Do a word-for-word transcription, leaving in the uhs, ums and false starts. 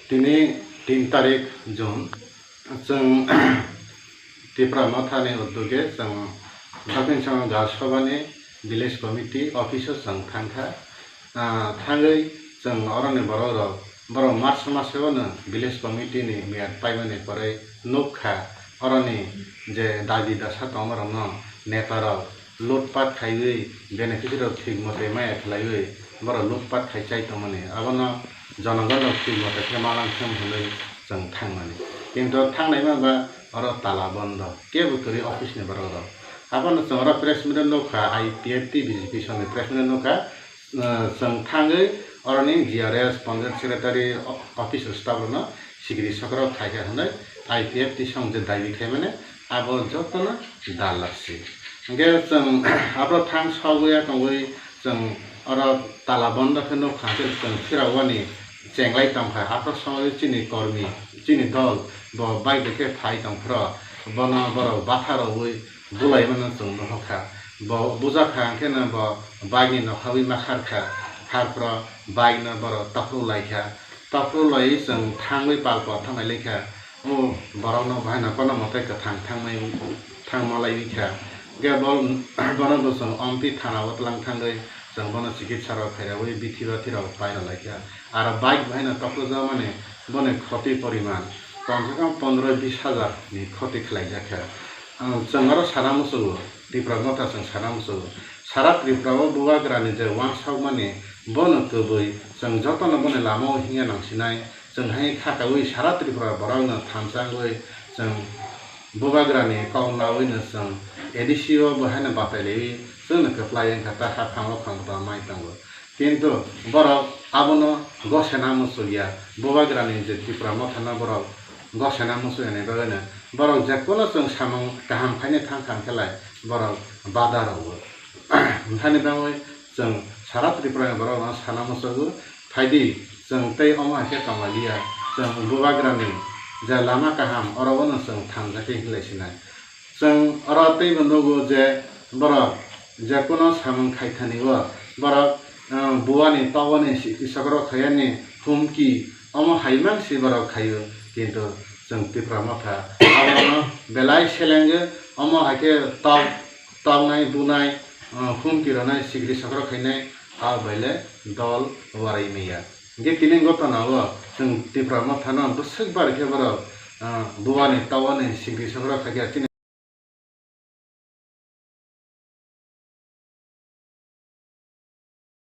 Tini tin tarik June, chwng Tipra Mothani uddoge chwng Dakshin Songhal Gal Sabhani village committee office o chwng thangkha. Ah, thangwi chwng oroni borok rok, borok March maseo no village committee ni miyat paimani pore nukha, oroni je dabi dasa tongma rokno neta rok lutpat khaiwi beneficiary rok thik mote maya khlaiwi borok lutpat khai chai tongmani, abono jonogon rok thik mote khe malang thung hwnwi chwng thangmani. Kintu thangnai manba oro tala bondo, kebo kwrwi office ni borok rok. Abono chwng oro press meet nukha, I P F T B J P songni press meet nukha, chwng thangwi oroni G R S, Panchayat Secretary, office staff rokno sikiri sokro khaikha hwnwi I P F T song je dabi khaimani, abo jotono dalak se. Hwnkhe chwng abo thang sogwi ya tongwi chwng oro tala bondo khe nukha, hwnkhe chwng phirogwani chenglai tongkha. Aphro songwi chini kormi, chini dol bo bike bai khe phai tongphro, bono borok batha rogwi bulaimano chwng nuhukha. Bo bujakha hwnkhe no bo bike ni nokhawi ma kharkha, kharphro bike no borok tokhru laikha. Tokhru laiwi chwng thangwi palpor thangnai laikha. O borokno bahaino kono mote kwthang thangmai, thangma laiwi kha. Hwnkhe bo, bono bo chwng Ompi thana o twlang thangwi chwng bono chikitsa rok khairawi bithi bathi rok paina laikha. Aro bike bahaino tokhrujakmani boni khoti poriman komse kom pondro bis hajar ni khoti khlaijak kha. Ang chwng oro sana muchungo, Tipra Motha chwng sana muchungo. Sara Tripura o Bubagrani je uansukmani bono kwbwi chwng jotono boni lama o himya nangsinai. Chwng hai khakaui sara Tripura borokno thansa wngwi chwng Bubagrani kok nawino chwng A D C o bo haino batai laiwi chwngno kwplai wngkha ta haphang o khang bwtang mai tongo. Kintu borok abono gosena muchukya, Bubagrani je Tipra Mothano borok gosena muchukya ni bagwino borok jekhuno chwng samung kaham khaina thang kha hwnkhe lai borok bada rwo. Wngkhani bagwi chwng sara Tripura ni borok no sana muchungo, phaidi chwng tei omo hai khe tonglailiya, chwng Bubagrani je lama kaham oro bono chwng thanjakhe hinlai sinai. Chwng oro teibo nugo je borok jekhuno samung khaithani o borok, ah, buani toboni sikisok rok khaiyani humki omo hai mang si borok khaio, kintu chwng Tipra Motha abono belai selengwi omo hai khe tok, toknai bunai, ah, humki rwnai sikisok rok khainai, abo baile dol warai maya. Hwnkhe tini gotona o chwng Tipra Mothano bwswk bar khe borok, ah, buani toboni sikisok rok khaikha chini